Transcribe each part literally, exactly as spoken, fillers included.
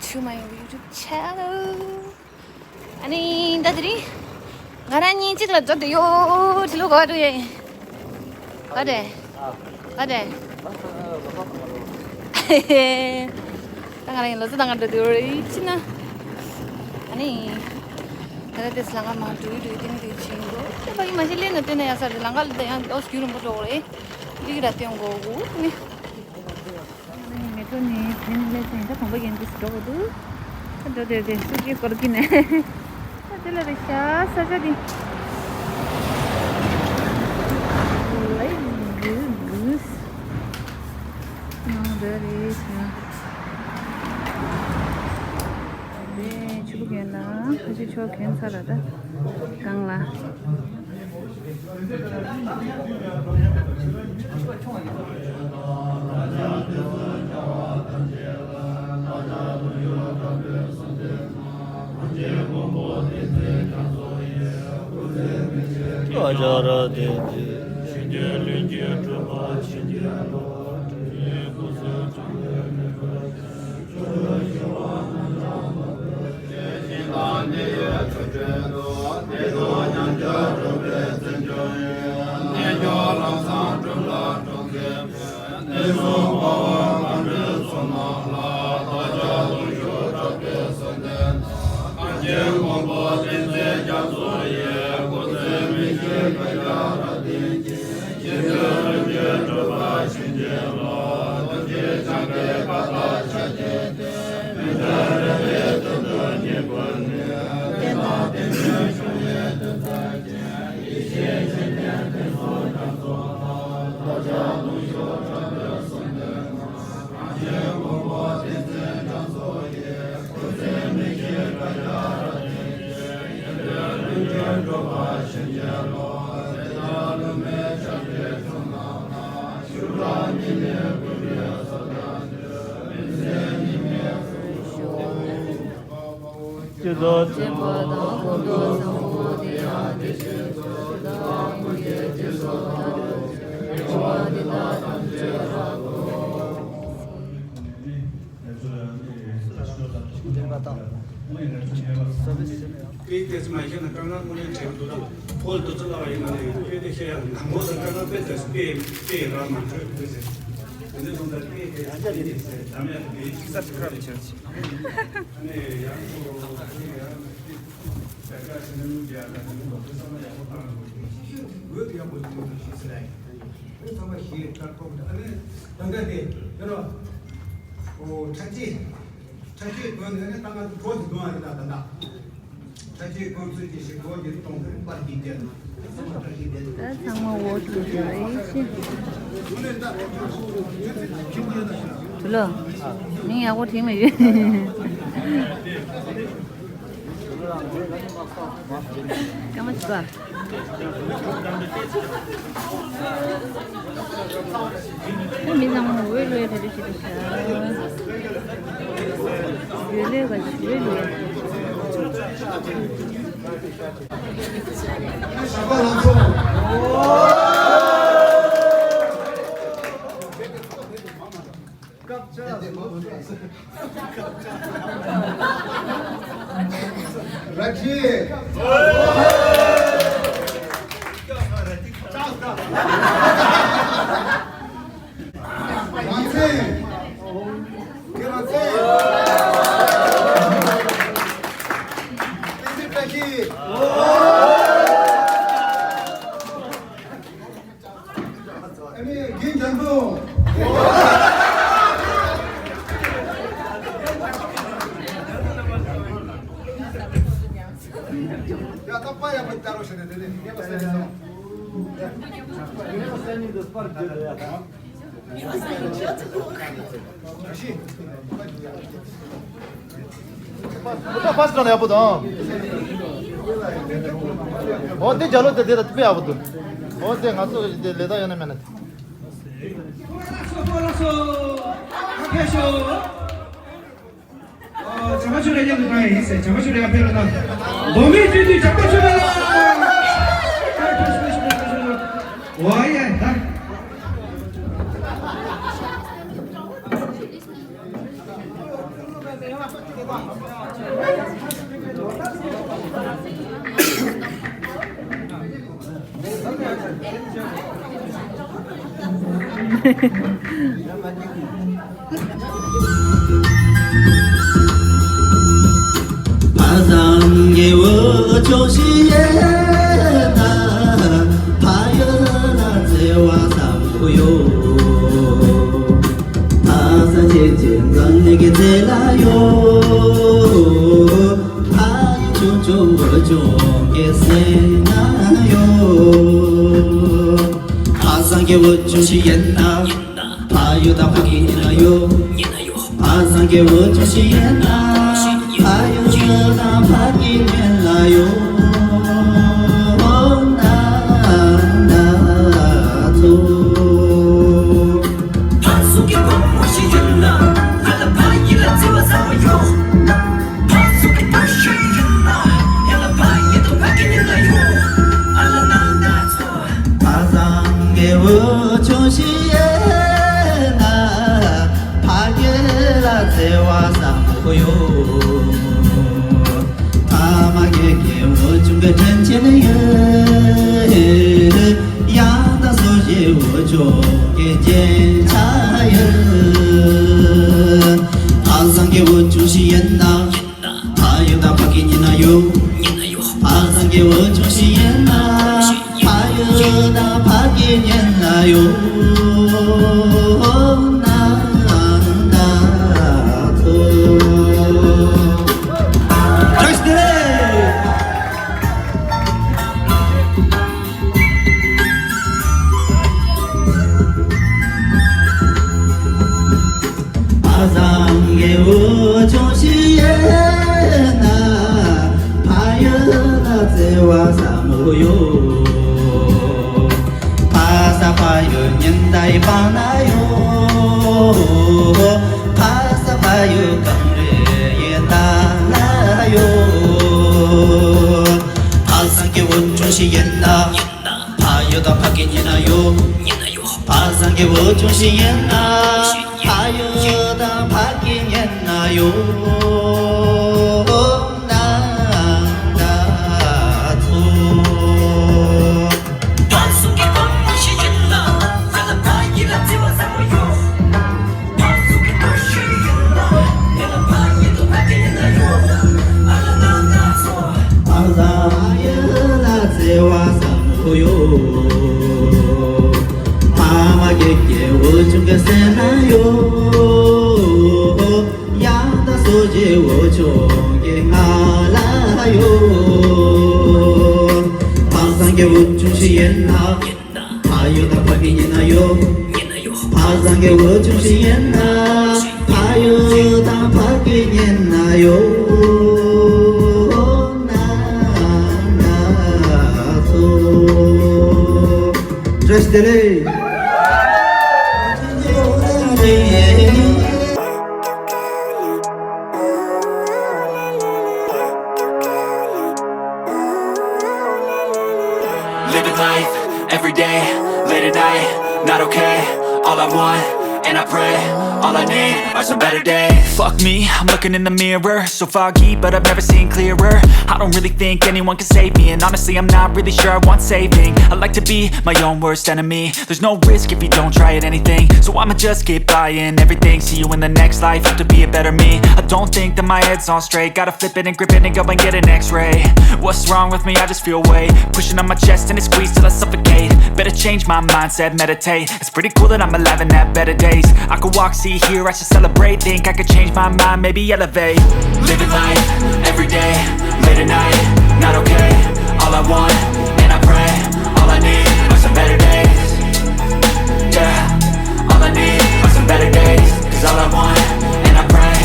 To my YouTube channel. ཨ་ནི་ད་དེ་རིང་ང་རང་གཉིས་གཅིག་ལ་འགྲོ་འདོད་ཡོད། དྲི་ལོ་ག་པར་འགྲོ་ཡ་ཡིན། ག་རེད། ག་རེད། ད་ང་རང་གཉིས་ལོ་ཙཱ་བཏང་ག་འགྲོ་འདོད་ཡོད་རེད་ཅི་ན། ཨ་ནི་ད་ལྟ་དེ་ལ་ང་མ་འགྲོ་འགྲོ་དེ་ནི་དེ་ཕྱིན་འགྲོ། ད་ཕ་གི་མ་ཤེས་ལས་ན་སྟོན་ན་ཡག་ས་རེད། ལམ་ཁ་ལ་ད་ཡང་ཨོ་སྐྱུར་རིང་པོ་འགྲོ་དགོས་རེད། འདི་གི་ད་སྟོན་དགོས་གོ་ནི། ང་རང་གཉིས་མེ་ཊོ་ནས་དེ་ནས་སླེབས་ཚེ་ད་གོམ་པ་རྒྱག་དུས་འགྲོ་གི་འདུག་ད་འགྲོ་དེར་དེ་སུ་སྐྱེ་སྐོར་གྱི་ནས་ད་དེ་ལ་རེ་ཤ་ས་ཆ་དེ་ལའི་གུ་གུ་ནང་འདྲ་རེད་ཤ། དེ་ཆུ་བོ་གན་ལ་ཁ་ཆུ་ཆོ་གན་ཚ་ར་ད་གང་ལ། དཔེ་དེ་ཚོ་མ་ཤེས་ན་དཀའ་ངལ་དངོས་གནས་འཕྲད་ཀྱི་འདུག་ད་ཁོ་ལ་དུས་ཚོད་བརླག་པ་ཡིན་ན་ལས་དཔེ་དེ་ཤེས་ཡག་དང་པོ་དང་དཀའ་ངལ་དཔེ་དེ་ཚོ་དཔེ་དཔེ་རང་མ་འཕྲོད་དེ་ཟེར། དེ་འདྲ་སོང་ཙང་དཔེ་དེ་ཚོ་དཔེ་དེ་ཟེར་འདམ་ཡག་དེ་ས་ཁ་རུ་ཆེར་ཆེ། ཨ་ནི་ཡང་ཁོ་ཁོ་ཡང་དེ་དཀའ་ཞེ་ན་མི་རྒྱག་ད་དེ་ནི་ལོ་ཚོད་བསམ་བློ་ཡག་པོ་བཏང་དགོས་ཀྱི་འོས་ཡག་པོ་ཞིག་ཡོད་ཞིག་ཟེར་ཡ་ཡིན། ཨ་ནི་ཚང་མ་ཞེས་ཀར་ཀོབ་ཨ་ནི་ད་ལྟ་དེ་དེ་རོ། ཨོ་ཁྲ་ཆེ། ཁྲ་ཆེ་དགོན་ནས་ནི་ད་ང་ཚོ་གྲོ་ཞིག་གཏོང་བ་ཡིན་ན་ད་ལྟ། ཁྲ་ཆེ་དགོན་ཚུལ་གྱི་ཞིག་གྲོ་ཞིག་གཏོང་དགོས་པར་གྱི་རྒྱལ་ན་ཚང་མ་ཁྲ་ཆེ་དེ། ད་ཚང་མ་འོ་ཐུག་ཀྱི་རེད་ཤི། དུ་ལོ། མིང་ཡག་པོ་བྲིས་མ་ཡོད། སྐར་མ་བཅུ་པ། མི་ཚང་མ་འོད་ལོས་རེ་རེ་ཞིག་ཏུ་བྱ། འོད་ལོས་ག་ཞིག་འོད་ལོས། ར་ཁྱི། རང་བཙན། ཁྱེད་རང་བཙན། བསྟན་འཛིན་བཀྲ་ཤིས། ཨ་ནི་རྒན་འཇམ་དཔལ། ཡ་ད་པ་ཡག་པོ་ལྟ་རོགས་བྱས་ནས་དེ་ནས་ངེས་པ་གསལ་ནས་སོང་། ངེས་པ་གསལ་ནས་འདི་པར་བརྗོད་ཡ་ད། ཨོ་ད་ཕ་སི་ཀྲང་ཡག་པོ་དང་། ཨོ་དེ་རྒྱ་ལོ་དེ་དེ་ད་དཔེ་ཡག་པོ་འདུག་ཨོ་དེ་ང་ཚོ་དེ་ལས་ད་ཡོད་ན་མེད་ན་དེ། ལགས་སོ་ལགས་སོ། ཨ་ཕེབས་ཤོག་ཨོ་བྱམས་པ་ཆོས་གྲགས་མཉམ་དུ་བཏང་ཡ་ཡིན་ཟེར། བྱམས་པ་ཆོས་གྲགས་ཕེབས་རོགས་གནང་། མདོ་སྨད་སྤྱི་འཐུས་བྱམས་པ་ཆོས་གྲགས་ལགས། ཨོ་ཡ་ད། ཕ་བཟང་གི་འུ་ཆུང་ཞིག་ཡིན་ན། ཕ་ཡུལ་ལ་བརྩེ་བ་ཟབ་མོ་ཡོད། ཕ་ས་ཆེ་ཆེ་འཛམ་གླིང་གི་རྩེ་ལ་ཡོད། ཕ་ཡུལ་ཆུང་ཆུང་འུ་ཆུང་གི་སེམས་ན་ཡོད། ཕ་བཟང་གི་འུ་ཆུང་ཞིག་ཡིན་ན། ཕ་ཡུལ་དང་ཕ་གི་གཉེན་ལ་ཡོད། ཕ་བཟང་གི་འུ་ཆུང་ཞིག་ཡིན་ན། ཕ་ཡུལ་དང་ཕ་གི་གཉེན་ལ་ཡོད་ན་ན་ཚོ། ཕ་བཟང་གི་བུ་མོ་ཞིག་ཡིན་ན། ང་ལ་ཕ་ཡུལ་ལ་བརྩེ་བ་ཟབ་མོ་ཡོད། ཕ་བཟང་གི་བུ་ཞིག་ཡིན་ན། ང་ལ་ཕ་ཡུལ་དང་ཕ་གི་གཉེན་ལ་ཡོད། ཨ་ལ་ན་ན་ཚོ། ཕ་བཟང་གི་འུ་ཆུང་ཞིག་ཡིན་ན། ཕ་གི་ལ་བརྩེ་བ་ཟབ་མོ་ཡོད། ཕ་མ་གི་གི་འུ་ཆུང་གི་དྲིན་ཆེན་ཡོད། ཡང་དག་སོ་བཞིའི་འུ་ཆུང་གི་རྒྱན་ཆ་ཡོད། ཕ་བཟང་གི་འུ་ཆུང་ཞིག་ཡིན་ན། ཕ་ཡུལ་དང་ཕ་གི་གཉེན་ལ་ཡོད། ཕ་བཟང་གི་འུ་ཆུང་ཞིག་ཡིན་ན། ཕ་ཡུལ་དང་ཕ་གི་གཉེན་ལ་ཡོད་ན་ན་ཚོ། བཀྲ་ཤིས་བདེ་ལེགས། ཕ་བཟང་གི་འུ་ཆུང་ཞིག་ཡིན་ན། ཕ་ཡུལ་ལ་བརྩེ་བ་ཟབ་མོ་ཡོད། ཕ་ས་ཕ་ཡུལ་ཉི་ཟླའི་པང་ན་ཡོད། ཕ་ས་ཕ་ཡུལ་གངས་རིའི་ཡལ་ག་ལ་ཡོད། ཕ་བཟང་གི་འུ་ཆུང་ཞིག་ཡིན་ན། ཕ་ཡུལ་དང་ཕ་གི་གཉེན་ན་ཡོད། ཕ་བཟང་གི་འུ་ཆུང་ཞིག་ཡིན་ན། ཕ་ཡུལ་དང་ཕ་གི་གཉེན་ན་ཡོད་ན་ན་ཚོ། ཕ་བཟང་གི་བུ་མོ་ཞིག་ཡིན་ན། ང་ལ་ཕ་ཡུལ་ལ་བརྩེ་བ་ཟབ་མོ་ཡོད། ཕ་བཟང་གི་བུ་ཞིག་ཡིན་ན། ང་ལ་ཕ་ཡུལ་དང་ཕ་གི་གཉེན་ན་ཡོད། ཨ་ལ་ན་ན་ཚོ། ཕ་བཟང་ཡུལ་ལ་བརྩེ་བ་ཟབ་མོ་ཡོད། ཕ་མ་གི་གི་འུ་ཆུང་གི་སེམས་ན་ཡོད། ཡང་དག་སོ་བཞིའི་འུ་ཆུང་གི་ང་ལ་ཡོད། ཕ་བཟང་གི་འུ་ཆུང་ཞིག་ཡིན་ན། ཕ་ཡུལ་དང་ཕ་གི་གཉེན་ན་ཡོད། ཕ་བཟང་གི་འུ་ཆུང་ཞིག་ཡིན་ན། ཕ་ཡུལ་དང་ཕ་གི་གཉེན་ན་ཡོད་ན་ན་ཚོ། བཀྲ་ཤིས་བདེ་ལེགས། Living life every day, late at night, not okay. All I want, and I pray, all I need are some better days. Fuck me, I'm looking in the mirror. So foggy, but I've never seen clearer. I don't really think anyone can save me. And honestly, I'm not really sure I want saving. I like to be my own worst enemy. There's no risk if you don't try at anything. So I'ma just keep buying everything. See you in the next life, have to be a better me. I don't think that my head's on straight. Gotta flip it and grip it and go and get an x-ray. What's wrong with me? I just feel weight pushing on my chest and it squeezes till I suffocate. Better change my mindset, meditate. It's pretty cool that I'm alive and have better days. I could walk, see, hear, I should celebrate. Think I could change my mind, maybe elevate. Living life, every day, late at night, not okay. All I want, and I pray, all I need are some better days. Yeah, all I need are some better days. 'Cause all I want, and I pray,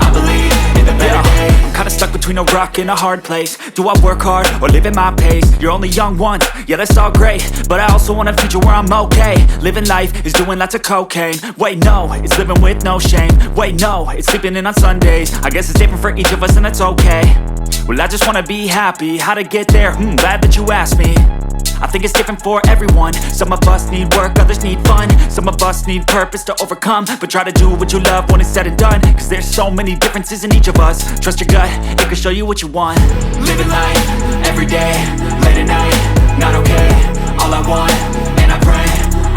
I believe in the better days. I'm kinda stuck between a rock and a hard place. Do I work hard or live at my pace? You're only young once, yeah, that's all great. But I also want a future where I'm okay. Living life is doing lots of cocaine. Wait, no, it's living with no shame. Wait, no, it's sleeping in on Sundays. I guess it's different for each of us, and that's okay. Well, I just wanna be happy. How to get there? Hmm, glad that you asked me. I think it's different for everyone. Some of us need work, others need fun. Some of us need purpose to overcome. But try to do what you love when it's said and done. 'Cause there's so many differences in each of us. Trust your gut, it can show you what you want. Living life, every day, late at night, not okay. All I want, and I pray,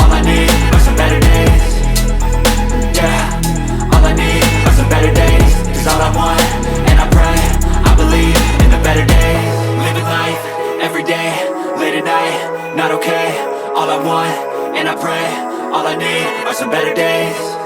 all I need are some better days. Not okay. All I want, and I pray, all I need are some better days.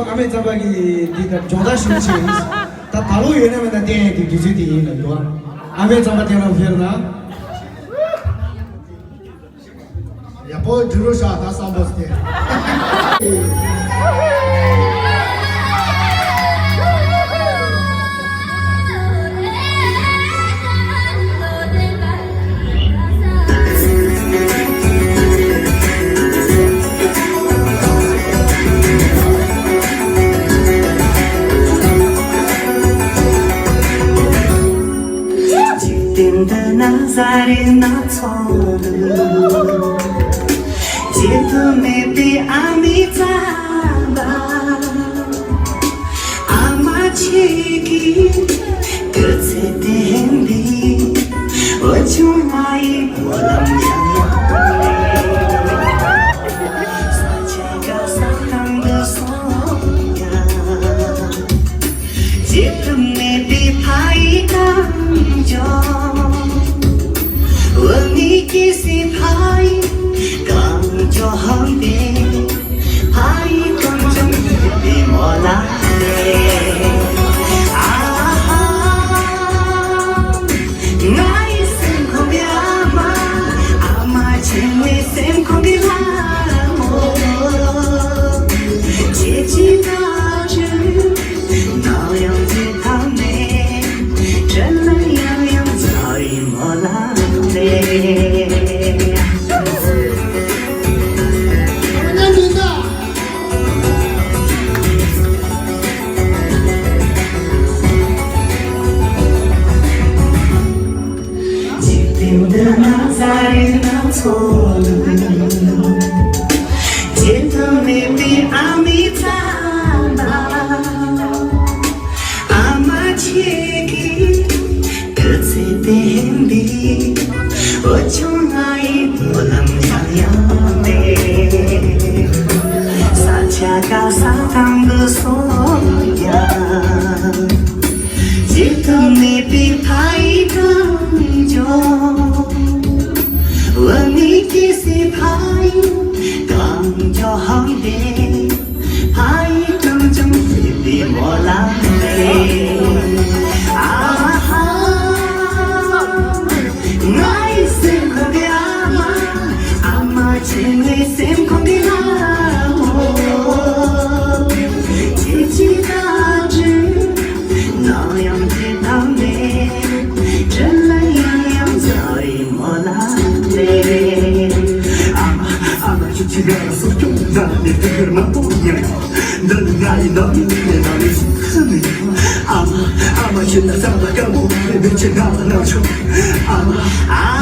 ཨ་མའི་རྩམ་པ་གི་འདི་ལྟར་སྦྱོང་བརྡར་ཞུ་ཆེད་ཡིན། ད་ད་ལོ་ཡོད་ན་མེད་ན་བསྟན་ཡས་དེ་དུས་ཚོད་དེ་ཡིན་ལ་འདུག་ཨ་མའི་རྩམ་པ་དེ་ལ་ཕེབས་ན། ཡག་པོ་འགྲིག་རོགས་ཤག་ད་བསམ་པ་སྟེ། འཇིག་རྟེན་འདི་ན་བཟའ་རིགས་སྣ་ཚོགས་འདུག་བརྗེད་དུ་མེད་པའི་ཨ་མའི་རྩམ་པ། ཨ་མ་ཁྱེད་ཀྱི་སྐུ་ཚེ་བརྟན་པའི་འོད་ཆུང་ང་ཡི་སྨོན་ལམ་ཡང་ཡང་ཡོད། ས་ཆ་ག་ས་གང་དུ་སོང་ཡང་། བརྗེད་དུ་མེད་པའི་ཕ་ཡི་གངས་ལྗོངས། འོ་ངའི་སྐྱེ་སའི་ཕ་ཡི་གངས་ལྗོངས་དེ། ཕ་ཡི་གངས་ལྗོངས་ཡིད་བདེ་མོ་ལ་ལས། ཨ་ཧ། ང་ཡི་སེམས་ཁོང་གི་ཨ་མ། ཨ་མ་ཆེན་མོའི་སེམས་ཁོང་གི་ལྷ་མོ། ཁྱེད་ཀྱི་བཀའ་དྲིན། ནམ་ཡང་བརྗེད་ཐབས་མེད། དྲིན་ལན་ཡང་ཡང་འཇལ་བའི་མོ་ལ་ལས། འཇིག་རྟེན་འདི་ན་བཟའ་རིགས་སྣ་ ཚོ་ལ། བརྗེད་དུ་མེད་པའི་ཨ་མའི་བསམ་པ། ཨ་མ་ཁྱེད་ཀྱི་སྐུ་ཚེ་བརྟན་པའི་འོད་ཆུང་ང་ཡི་སྨོན་ལམ་ཡང་ཡང་འདེབས། ས་ཆ་ག་ས་གང་དུ་སོང་ཡང་། བརྗེད་དུ་མེད་པའི་ཕ་ཡི་གདེང་འཇོག་བུད་མེད་སྐྱེ་སའི་ཕ་ཡི་གདེང་འཇོག་ཧང་ཏེ། ཕ་ཡི་གདེང་འཇོག་བྱེད་པའི་སྨོན་ལམ་རེད། ཨ་ཧ། ང་ཡི་སེམས་ཁོག་གི་ཨ་མ། ཨ་མ་བྱས་ནས་སེམས་ཁོག་གི་ལྷ་མོ། ཁྱེད་ཀྱི་བཀའ་དྲིན་ནམ་ཡང་བརྗེད་ཐབས་མེད། དྲིན་ལན་ཡང་ཡང་འཇལ་བའི་སྨོན་ལམ་རེད། ཨ་མ། ཨ་མ་ཁྱེད་ཀྱིས་ང་ལ་གསོ་སྐྱོང་གནང་ནས་དུས་འགྱུར་མང་པོ་མྱངས་ཡོད། འདི་ནི་ང་ཡི་ནང་མི་ནས་ནང་མི་ཟིག་ཐུབ་མི་ཡོང་། ཨ་མ། ཨ་མ་ཁྱེད་ལ་བསམ་པ་དཀར་པོ་མེད་པའི་ཆེད་ང་ལ་གནང་ཆོག་ཨ་མ།